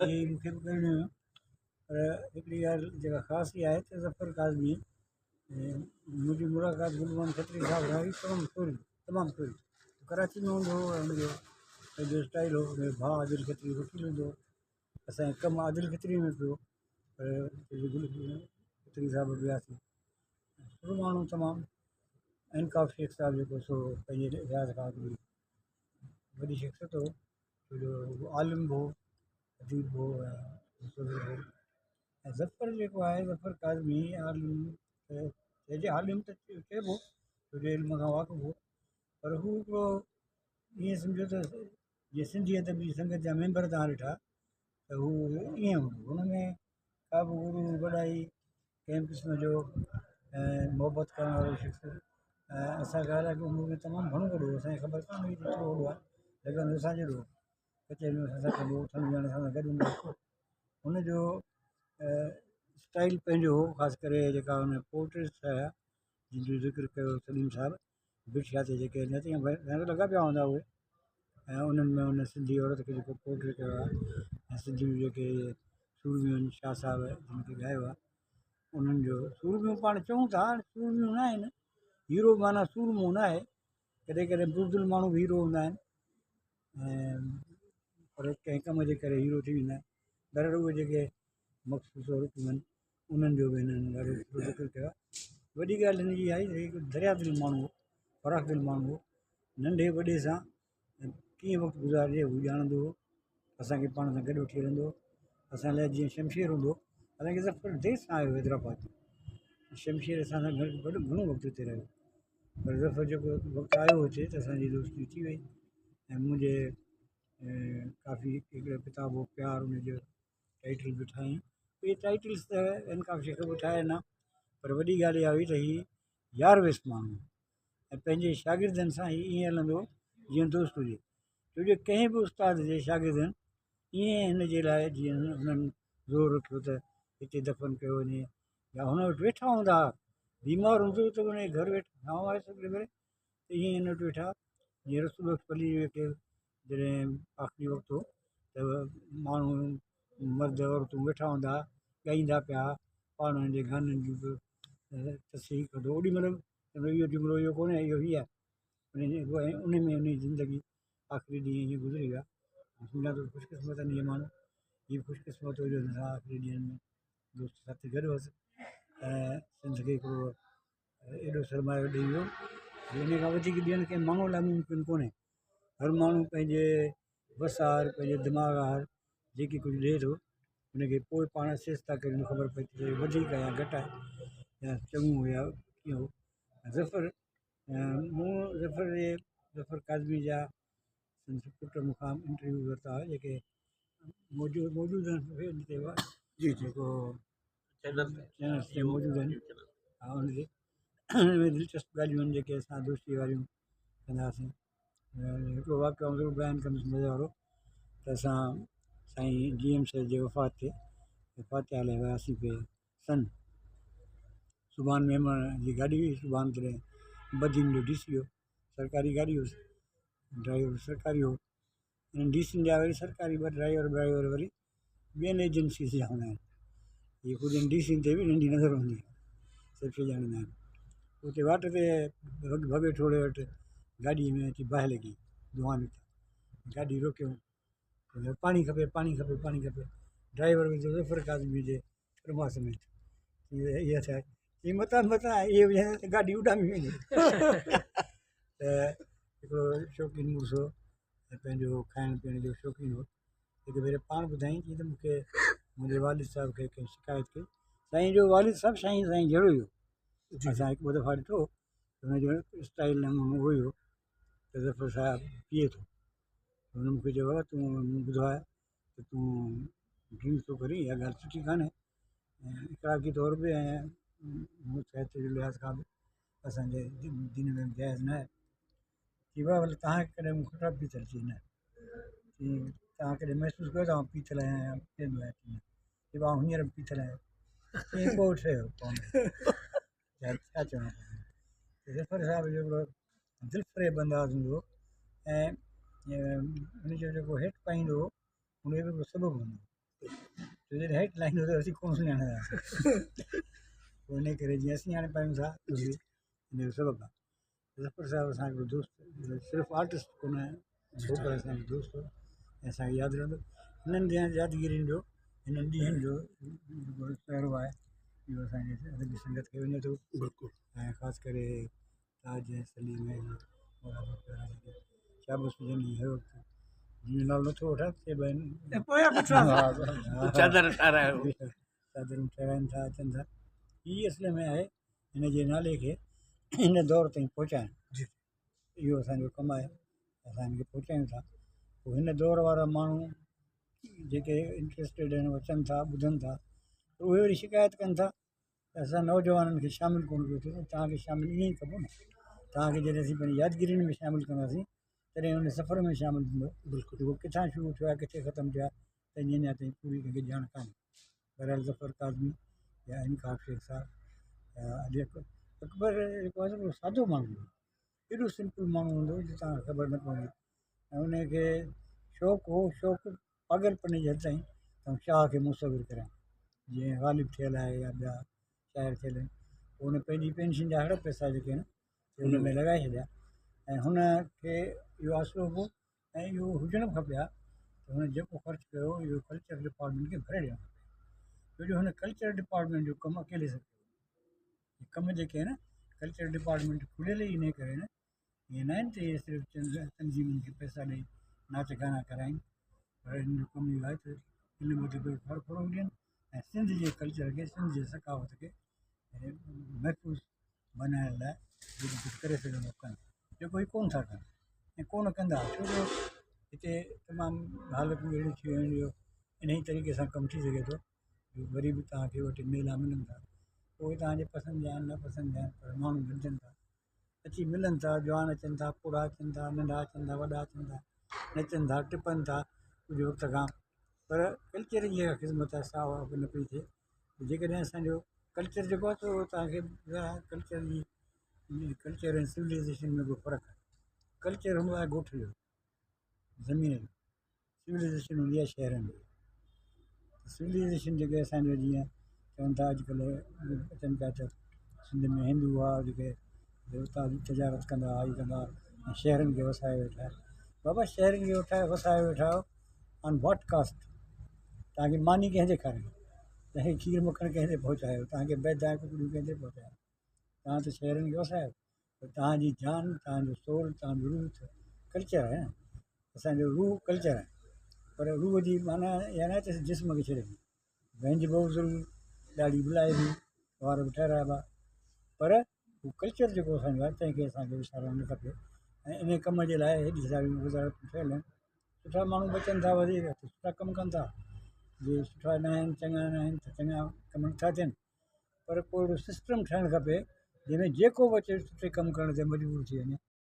ائين ئي مون کي به ڪرڻيون هيون. پر هڪڙي ڳالهه جيڪا خاص اها آهي ته ظفر ڪاظمي منهنجي ملاقات گل محمد کتري صاحب سان هئي تمام ٿوري تمام ٿوري ڪراچي ۾ هوندو هو ۽ هن جو پنهنجو اسٽائل هو هن جو ڀاء عادل کتري وڪيل هوندو هو اسانجو ڪم عادل کتري ۾ پيو پر گل کتري صاحب وٽ وياسين سٺو ماڻهو تمام انڪاف شيخ صاحب جيڪو سو پنهنجي لحاظ کان وڏي شخصيت هو ڇو جو عالم به هو اديب به هو ۽ مصور به هو ۽ ظفر جيڪو آهي ظفر ڪاظمي عالم چئجي عالم ته چئبو ڇو جو علم کان واقف هو پر هو هڪڙو ائين سمجهو ته جيئن سنڌي ادبي سنگت جا ميمبر تان ڏٺا ته هو ائين هوندو هو هن ۾ ڪا به غرور وڏائي ڪنهن به قسم جو ۽ محبت ڪرڻ وارو شخص ۽ اسان کي حالانڪه عمر ۾ تمام گهڻو وڏو هو اسان کي خبر ڪانه هئي ته ڪيترو وڏو آهي لڳندو اسان جيڏو هو ڪچهريون اسان سان ڪندو هو اٿڻ ويهڻ اسان سان گڏ هوندو هو هن جو اسٽائل پنهنجو هو خاص ڪري جيڪا هن پورٽريٽ ٺاهيا جن جو ذڪر ڪيو سليم صاحب بٺيا تي جيڪي لڳا پيا هوندا اهي ۽ انهن ۾ هن سنڌي عورت کي جيڪو پورٽريٽ ڪيو آهي ۽ سنڌي جون جيڪي سورميون آهن شاهه صاحب جن کي ڳايو آهي انهن جو سورميون پاڻ چئون ٿا هاڻي سورميون نه آهن هيرو معنيٰ سورمو نه آهي ڪڏهن ڪڏهن بزدل ماڻهو به هيرو هوندا آهن ۽ پر ڪنهن ڪم جي ڪري هيرو ٿي ويندا آهن بهرحال اهي جيڪي مخصوص عورتون آهن انهن جو به هنن ڏاڍو سٺو ذڪر ڪيو آهي وڏي ڳالهه هن جي اها آهي ته هڪ دريا دل ماڻهو هو فراخ دل ماڻهو هو ننڍي وڏي سان ڪيئن وقت گذارجي هو ڄاڻندو هو اسان کي پاڻ سان گڏ وٺي هلندو هو اسان لاء جيئن شمشير هوندو هو حالانڪه ظفر دير سان آيو حيدرآباد ۾ شمشير اسان سان گڏ گهڻو وقت هتي رهيو پر ظفر جيڪو وقت آيو هتي ته اسانجي دوستي ٿي وئي ۽ منهنجي ڪافي هڪڙو ڪتاب هو پيار ان جو ٽائيٽل به ٺاهيائين اهي ٽائيٽلس ته انڪاف شيخ به ٺاهيا نه پر وڏي ڳالهه اها هئي ته هي يار ويس ماڻهو ۽ پنهنجي شاگردن سان هي ائين هلندو هو جيئن دوست هجي ڇو جو ڪنهن به استاد جي شاگردن ائين هن جي لاء جيئن هنن زور رکيو ته هتي دفن ڪيو وڃي يا هن وٽ ويٺا هوندا هئا بيمار هوندو هو ته ان جي گهر ويٺا آئون آيس هڪڙي ڀيري ته ائين هن وٽ ويٺا جيئن رسول بخش پليجي کي جڏهن آخري وقت هو ته ماڻهو مرد عورتون ويٺا هوندا هئا ڳائيندا پيا هئا پاڻ انهن جي گانن جون به تصحيح ڪندو اوڏي مهل اهو جملو اهو ڪونهي اهو هي آهي ان ۾ ان جي زندگي آخري ڏينهن ائين گذري ويا سمجهان ٿو خوش قسمت آهن اهي ماڻهو هي خوش قسمت هو جو هن سان آخري ڏينهن ۾ دوست ساٿي گڏ هئس ۽ سنڌ کي هڪڙو ايڏو سرمايو ڏئي ويو جو ان کان وڌيڪ ڏيڻ ڪنهن ماڻهو لاء ممڪن ڪونهي هر ماڻهو پنهنجي وس آهر پنهنجي دماغ آهر جيڪي ڪجهه ڏئي ٿو ان کي پوء پاڻ اسيس ٿا ڪريون خبر پئي ٿي ته وڌيڪ آهي يا گهٽ آهي يا چڱو هو يا ڪيئن هو ظفر مون ظفر جي ظفر ڪاظمي جا سندس پٽ مون کان انٽرويو ورتا هئا جيڪي موجود موجود آهن جي جيڪو چينل چينل تي موجود آهن ها ان تي ان ۾ دلچسپ ڳالهيون آهن جيڪي اسان دوستي واريون ڪندا هئاسين هڪڙو واقعو آئون ضرور بيان ڪندس مزي وارو ته اسان سائين جي ايم سيد جي وفات تي فاتحه لاء وياسين پي سن سبحان ميمڻ جي گاڏي هئي سبحان تڏهن بدين جو ڊي سي هو سرڪاري گاڏي هيس ڊرائيور سرڪاري هو انهن ڊي سين جا وري سرڪاري ٻه ڊرائيور ٻرائيور وري ٻين ايجنسيز جا هوندا آهن اهي خود ان ڊي سين تي به انهن جي نظر هوندي آهي سڀ شيء ڄاڻيندا آهن اتي واٽ تي ڀڳي ٺوڙهي وٽ گاڏي ۾ اچي باهه لڳي دونهان نڪتا گاڏي روڪيو پاڻي کپي پاڻي کپي پاڻي کپي ڊرائيور به ظفر ڪاظمي جي ٿرماس ۾ اها ڇا چي متان متان اهي هجن ته گاڏي اڏامي وڃي ته هڪڙو شوقين مڙس هو ۽ پنهنجو کائڻ پيئڻ جو شوقين هو هڪ ڀيري پاڻ ٻڌائين چي ته مونکي منهنجي والد صاحب کي ڪنهن شڪايت ڪئي سائين جو والد صاحب سائين سائين جهڙو ئي هو اسان هڪ ٻه دفعا ڏٺو هن جو اسٽائل نمونو اهو ئي هو ته ظفر صاحب پيئي ٿو هن مونکي چيو بابا تون مون ٻڌو آهي ته تون ڊرنڪ ٿو ڪرين اها ڳالهه سٺي ڪانهي ۽ اخلاقي طور به ۽ صحت جي لحاظ کان به اسانجي دين ۾ جائز نه آهي چي بابا ڀلي توهان کي ڪڏهن مون شراب پيتل چئي نه چي توهان ڪڏهن محسوس ڪيو ته آئون پيتل آهيان يا پيئندو آهيان چي نه چي بابا آئون هينئر به پيتل آهيان چي پوء ٺهيو ڇا چوان ظفر صاحب جو هڪڙو دلفريب انداز هوندو هو ۽ ان جو جيڪو هيٺ پائيندو هو ان جو به هڪڙو سبب هوندو هو. ڇو جڏهن هيٺ لاهيندو ته اسين ڪونه سڃاڻنداسين. پوء ان ڪري جيئن اسين هاڻي پايون ٿا ان جو سبب آهي. ظفر صاحب اسان جو دوست صرف آرٽسٽ ڪونه هو پر اسان جو دوست هو ۽ اسان کي ياد رهندو. هنن يادگيرين جو هنن ڏينهن جو جيڪو سهرو آهي اهو اسان جي ادبي سنگت کي وڃي ٿو. بلڪل. ۽ خاص ڪري تاج ۽ سليم ۽ مراد پيارا جيڪي شابس هجن هي هر وقت جن جو نالو نٿو وٺان سي به آهن. پويان پڇان چادر ٺارايو. چادرون ٺهرائن ٿا اچن ٿا. هي اصل ۾ آهي هن جي نالي کي هن دور تائين پهچائڻ. جي. اهو اسان جو ڪم آهي، اسان هن کي پهچايون ٿا. پوء هن دور وارا ماڻهو جيڪي انٽرسٽيڊ آهن اچن ٿا ٻڌن ٿا، اهي وري شڪايت ڪن ٿا ته اسان نوجوانن کي شامل ڪونه ڪيو اٿس. توهان کي شامل ائين ئي ڪبو نه، توهان کي جڏهن اسين پنهنجي يادگيرين ۾ شامل ڪنداسين تڏهن ان سفر ۾ شامل ٿيندو. بلڪل. جيڪو ڪٿان شروع ٿيو آهي ڪٿي ختم ٿيو آهي تنهن جي اڃا تائين پوري ڪنهن کي ڄاڻ ڪانهي. بهرحال ظفر ڪاظمي يا انقلاب شيخ صاحب يا علي اڪبر، اڪبر جيڪو آهي سو سادو ماڻهو هو، ايڏو سمپل ماڻهو هوندو هو جو توهان کي خبر نه پوندي. ۽ ان کي شوق هو، شوق پاڳلپڻي جي حد تائين ته آئون شاهه کي مصور ڪريان، جيئن غالب ٿيل آهي يا ٻيا شاعر ٿيل آهن. پوء هن پنهنجي پينشن جا هڙ پئسا جيڪي آهن ان ۾ لڳائي ڇڏيا ۽ هن کي اهو آسرو به ۽ اهو هجڻ به کپي ها ته هن جيڪو خرچ ڪيو اهو ڪلچر ڊپارٽمينٽ کي ڀري ڏيڻ کپي، ڇو جو هن ڪلچر ڊپارٽمينٽ جو ڪم اڪيلي سر ڪيو. هي ڪم جيڪي آهن ڪلچر ڊپارٽمينٽ کليل ئي انهي ڪري آهن، ائين نه آهن ته اهي صرف چند تنظيمن کي پئسا ڏئي ناچ گانا ڪرائين، پر هن جو ڪم اهو آهي ته علم ادب کي فروغ ڏين ۽ سنڌ جي ڪلچر کي، سنڌ جي ثقافت کي محفوظ بنائڻ لاء جيڪو ڪجهه ڪري سگهن اهو ڪن، جيڪو هي ڪونه ٿا ڪن ۽ ڪونه ڪندا، ڇو جو هتي تمام حالتون اهڙيون ٿي ويون آهن جو انهي طريقي سان ڪم ٿي سگهي ٿو جو وري به توهان کي ٻه ٽي ميلا ملن ٿا، اهي توهان جي پسند جا آهن ناپسند جا آهن پر ماڻهو ملجن ٿا، اچي ملن ٿا، جوان اچن ٿا، پوڙها اچن ٿا، ننڍا اچن ٿا، وڏا اچن ٿا، نچن ٿا، ٽپن ٿا ڪجهه وقت کان، پر ڪلچر جي جيڪا خدمت آهي سا اها نه پئي ٿئي. جيڪڏهن اسان جو ڪلچر جيڪو آهي سو توهان کي ٻڌايان ڪلچر جي ڪلچر ۽ سولائيزيشن ۾ به فرق آهي. ڪلچر هوندو آهي ڳوٺ جو، زمين جو، سولائيزيشن هوندي آهي شهرن جي. سولائيزيشن جيڪي اسان جو جيئن چون ٿا اڄڪلهه اچن پيا ته سنڌ ۾ هندو هئا جيڪي ديوتا جي تجارت ڪندا هئا هي ڪندا هئا ۽ شهرن کي وسائي ويٺا آهن. بابا شهرن کي وسائي ويٺا آهيو آن واٽ ڪاسٽ؟ توهان کي ماني ڪنهن تي کارائي؟ توهان کي کير مکڻ ڪنهن تي پهچايو؟ توهان کي بيد ۽ ڪڪڙيون ڪنهن تي پهچايو؟ توهان ته شهرن کي وسايو پر توهان جي جان، توهان جو سول، توهان جو روح ته ڪلچر آهي نه. اسان جو روح ڪلچر آهي پر روح جي معنيٰ اها ناهي ته جسم کي ڇڏي ڏيون. وهنجبو به ضرور، ڏاڙهي به لاهبي، وار به ٺهرائبا پر هو ڪلچر جيڪو اسان جو آهي تنهن کي اسان کي وسارڻ نه کپي ۽ ان ڪم جي لاء هيڏي ساريون وزارتون ٺهيل آهن. سٺا ماڻهو بچن ٿا وڌيڪ ته سٺا ڪم ڪن ٿا، جي سٺا نه آهن چڱا نه آهن ته چڱا ڪم نٿا ٿين پر ڪو اهڙو سسٽم ٺهڻ کپي جنهن ۾ جيڪو به اچي سٺي ڪم ڪرڻ تي مجبور ٿي وڃي.